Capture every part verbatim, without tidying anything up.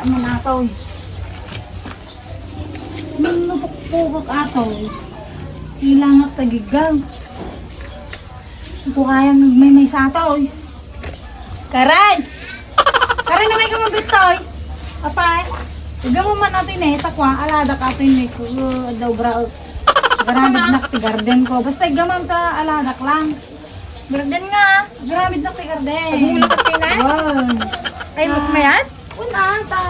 Ano na to? Nung napukpukak ato, kailangan tagigam. Kung kayang may may sato, oy. Karen! Karen, na may gamabit to, oy. Apay, igamo man natin eh, takwa, alada ka to yung may ku-, daw gra-, grabe Sana? Nak ti garden ko. Basta igamam ta, aladak lang. Garden nga. Grabe nak ti garden. Pagmula ka, Tina? Wow. Ay, Ah. Magmayat? Una, ta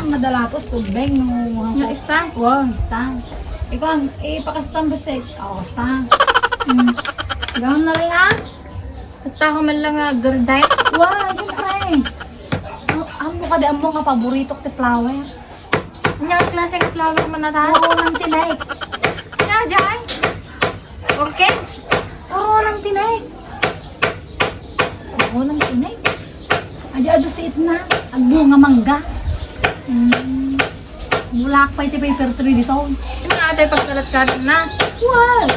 madalapos tubig no. Nga ista? Wow, ista. Ikaw, ipakastam basta. Oo, ista. Hmm. Gawin na rin, ah. At ako man lang nga garden. Wow, siyempre. Am-, amo ka di, amo nga paborito ti flower. Nga klase nga flower man natan? Puro nang tinik. Nga, jay? Orchids? Puro nang tinik. Puro nang tinik. Adi adu si Itna. Agbunga mangga. Hmm. Bulak pa iti paper tree dito. Nga atay pagkalat-kalat na. Wow!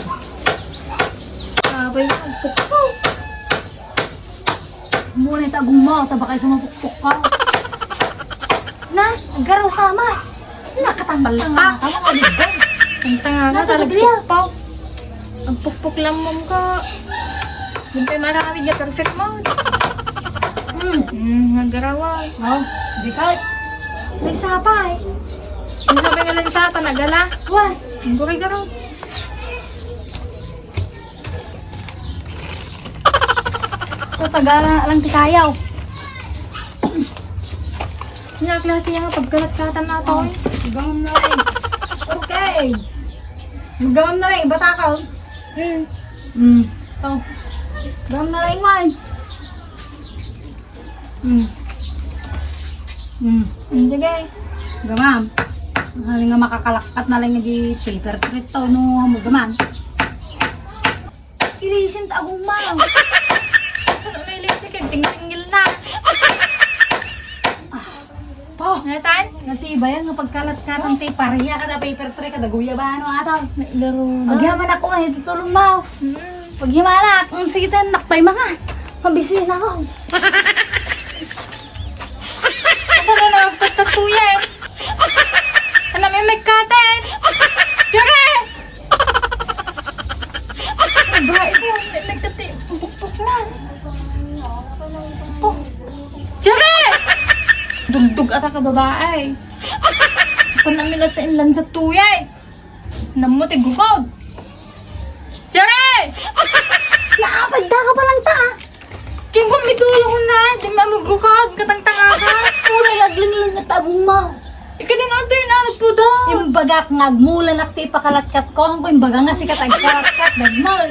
Sabay na, pukpok. Muna ita guma, ta baka sa mapukpok ka. Na, aggaraw sama. Nakatambal lang Palpak. Nga, tama ka, di ba? Ang tanga ka, Natago talaga diya. Pukpok. Ang pukpok lang mo ka. Yung pa'y maramid nga perfect mo. Mm. Mm, naggarawan. Oh, di ka. May sapa eh. Yung sabi nga lang sa panagala. What? Ang guri-garo. Ito, tagala lang ti kayaw. Nga klase nga pagkalat-katan na to, eh. Gamam na rin. Okay. Gamam na rin, bata ka, oh. Mm. Mm. Ito. Gamam na rin, man. Mm. Mm. Mm, sige. Gamam. Ano nga makakalakkat na lang di paper tree to, no? Gamam. Ilisin ta aguma. Saan may lipstick? Tingtingil na. Ah, po. Natan? Natibayan nga pagkalat-katan ti paria kada paper tray kada guyabano ataw. Nailaro na. Agyaman ako nga iti tulong mo. Mm. Paghimala, kung sige tayo, nakpay mga. Mabisi na ako. Asa na nagpagtatuyan? Ano may magkatan? Jere! Babae ko, may nagkati, bukbok na. Oh. Jere! Dugdug ata ka babae. Kung namin at sa inlan sa tuyay. Namo ti gukod. Jere! Naapad ka pa lang ta. King kung mitulong na, di mamugukod, katangtanga ka. Puro laglang lang na tabong mo. Ika din ang tayo na nagpudo. Imbagak nga agmula na ti pakalatkat ko, ang imbaga nga sikat agkalatkat, dagmol.